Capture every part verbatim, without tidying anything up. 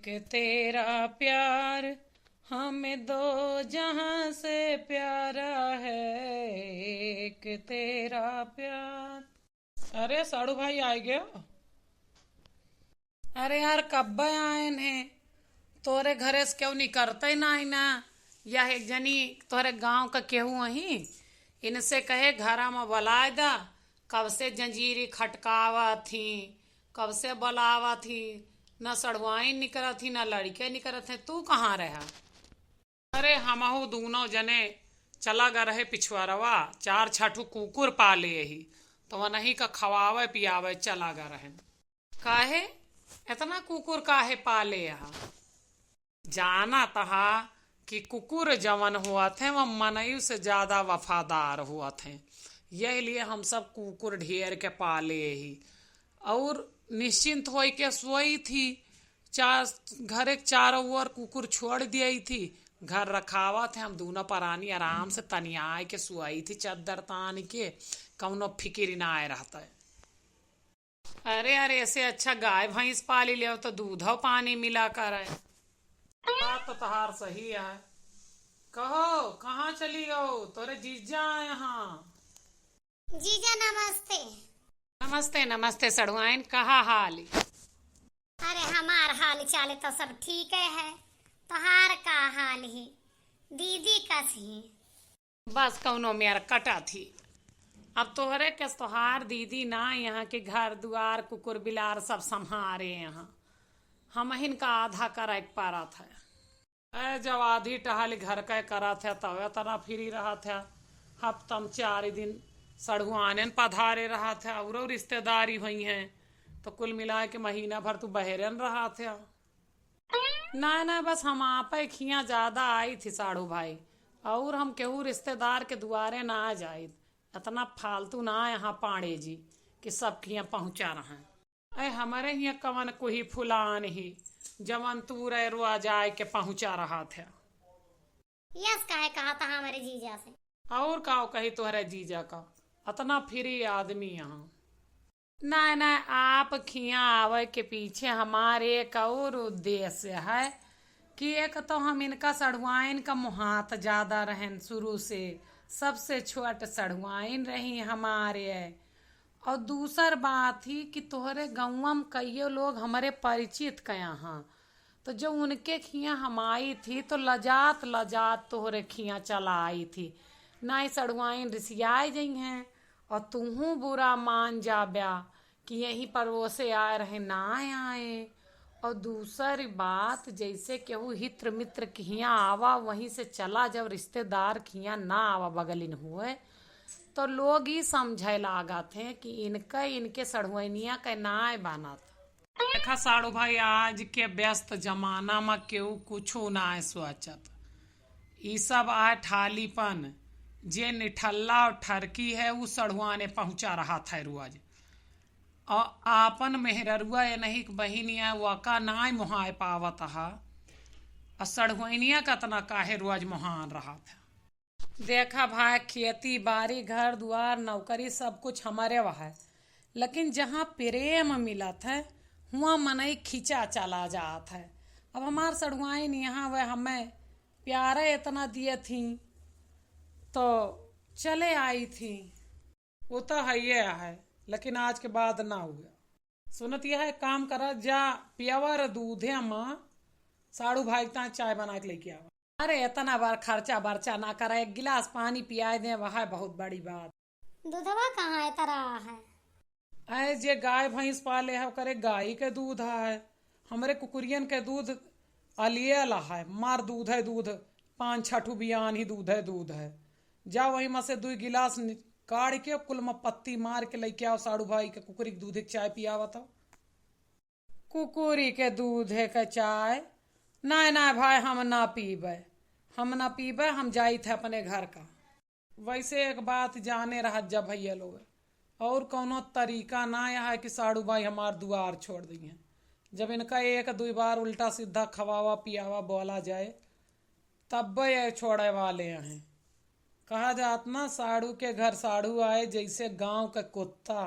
कि तेरा प्यार हमें दो जहां से प्यारा है, एक तेरा प्यार। अरे साड़ू भाई, आए गयो? अरे यार, कब्बे आएन है, तोरे घरे से केहू निकरते नाहीं ना। यह एक जनी तोरे गांव का केहू अही, इनसे कहे घरा में बुलाए दा। कब से जंजीरी खटकावत ही, कब से बुलावत ही, न सड़ुआइन निकरत ही, न लड़िके निकरत हैं। तू कहाँ रहा? अरे, हमहू दूनों जने चला गा रहे पिछुआरवा, चार छठू कुकुर पाले ही, तो वनही का खवावे पियावे चला गा रहे। काहे? इतना कुकुर काहे पाले हा? जानत हा कि कुकुर जवन होत हैं, वह मनई से ज्यादा वफादार होत हैं। यही लिए हम सब कुकुर ढेर के पाले ही। और निश्चिंत होई के सोई थी, चार, घरे के चारों ओर कुकुर छोड़ दिए थी। घर रखावत है, हम दूनों परानी आराम से तनियाए के सोई थी, चद्दर तान के, कौनो फिकिर ना आए रहता है। अरे, अरे, ऐसे अच्छा गाय भैंस पाली लेव तो दूधो पानी मिला करे। बात तो तहार सही है। कहो, कहाँ चली गओ? तोरे जीजा आए हाँ। जीजा, नमस्ते। नमस्ते, नमस्ते सड़ुआइन, कहा हाल? अरे, हमार हाल चाल तो सब ठीक है, तोहार का हाल ही? दीदी कस ही? बस कौनो मेर कटा थी। अब तोहरे कस तोहार दीदी ना, यहाँ के घर दुआर, कुकुर बिलार सब संभारे यहाँ। हमहिन का आधा करे के परत है। ए, जब आधी टहल घर के करत है, तब एतना free रहत है। हफ्ता में चार दिन सड़ुआनेन पधारे रहत है, औरो रिश्तेदारी होई हैं, तो कुल मिला के महीना भर तू बहरेन रहत है। ना, ना, बस हम आपे खियाँ ज्यादा आई थी साढ़ू भाई, और हम केहू रिश्तेदार के दुआरे ना जाइत। इतना फालतू ना यहाँ पांड़े जी कि सब खियाँ पहुँचा रहें। ऐ हमरे हियाँ कवन कोई फुलान ही, जवन तू रे रुआ जाए के पहुँचा रहत है। यस काहे कहा था हमरे जीजा से? और काव कही तोहरे जीजा का, अतना free आदमी यहाँ। नाय, नाय, आप खियाँ आवे के पीछे हमार एक और उद्देश्य है कि एक तो हम इनका सढ़ुआइन का मुहात ज्यादा रहन शुरू से, सबसे छोट सढ़ुआइन रही हमारे। और दूसर बात ही कि तोहरे गौवा में कइयो लोग हमरे परिचित कया हाँ, तो जो उनके खियाँ हम आई थी, तो लजात लजात तोहरे खियाँ चला आई थी। नाई सड़ुआइन रिसियाए जइहें और तुहूँ बुरा मान जाब्या कि यहीं परोसे आए रहे, ना आए। और दूसरी बात, जैसे केहू हित्र मित्र खियाँ आवा, वहीं से चला, जब रिश्तेदार खियाँ ना आवा बगलिन हुए, तो लोग ई समझे लागत हैं कि इनके, इनके सड़ुआइनिया के नाय बनत। देखा साढ़ू भाई, आज के व्यस्त जमाना में केहू कुछो नाय सोचत। ई सब आय ठालीपन, जे निठल्ला और ठरकी है, उ सड़ुआने पहुँचा रहत है रोज। और आपन मेहररुआ ए नहीं बहिनिया वका नाय मोहाय पावत हा। और सड़ुआइनिया का तना काहे रोज मोहान रहत है। देखा भाई, खेती बारी, घर दुआर, नौकरी, सब कुछ हमरे वह है, लेकिन जहाँ प्रेम मिलत है, हुआँ मनई खिंचा चला जात है। अब हमार सड़ुआइन यहाँ वह हमें प्यारे इतना दिए थी, तो चले आई थी। वो तो है ये है, लेकिन आज के बाद ना हुआ। सुनत यह है, काम करा जा, pure दूधे मा साढ़ू भाई ता चाय बना के लेके आवा। अरे, इतना बार खर्चा बर्चा ना करा, एक गिलास पानी पियाए दे, वह बहुत बड़ी बात। दूधवा कहाँ है तरा है? ऐ जे गाय भैंस पाले है, ओकरे गाय के दूध है, हमरे कुकुरियन के दूध अलियल है, मार दूध है दूध, पाँच छठू बियान ही दूध है दूध है। जा वही में से दुई गिलास नि-, काढ़ के कुल में पत्ती मार के लेके आओ, साढ़ू भाई के कुकुरी के दूध के चाय पियावा तो। कुकुरी के दूध के चाय? नाय, नाय भाई, हम ना पीबे, हम ना पीबे, हम जाइत है अपने घर का। वैसे एक बात जाने रहत जा भैया लोग, और कौनो तरीका ना है कि साढ़ू भाई हमार दुआर छोड़ दिए। जब इनका एक दुई बार उल्टा सीधा खवावा पियावा बोला जाए, तब ये छोड़े वाले हैं। कहा जात ना, साढ़ू के घर साढ़ू आए जैसे गांव के कुत्ता,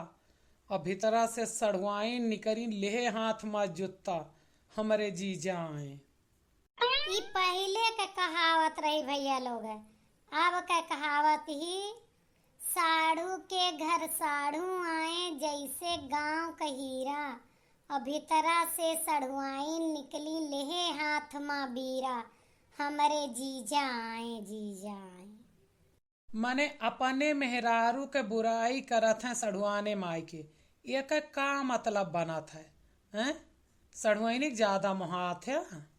और भीतरा से सढ़ुआइन निकरी लेहे हाथ मा जुत्ता। हमरे जीजा आए। ई पहिले के कहावत रही भइया लोग, अब के कहावत ही, साढ़ू के घर साढ़ू आए, जइसे गाँव क हीरा, अउर भीतरा से सढ़ुआइन निकली, लेहे हाथ मा बीरा, हमरे जीजा आए, जीजा आए। मने अपने मेहरारू के बुराई करत हैं सढ़ुआने माई के, एकर का मतलब बनत है, हैं? सढ़ुआइनी के ज्यादा मोहात है।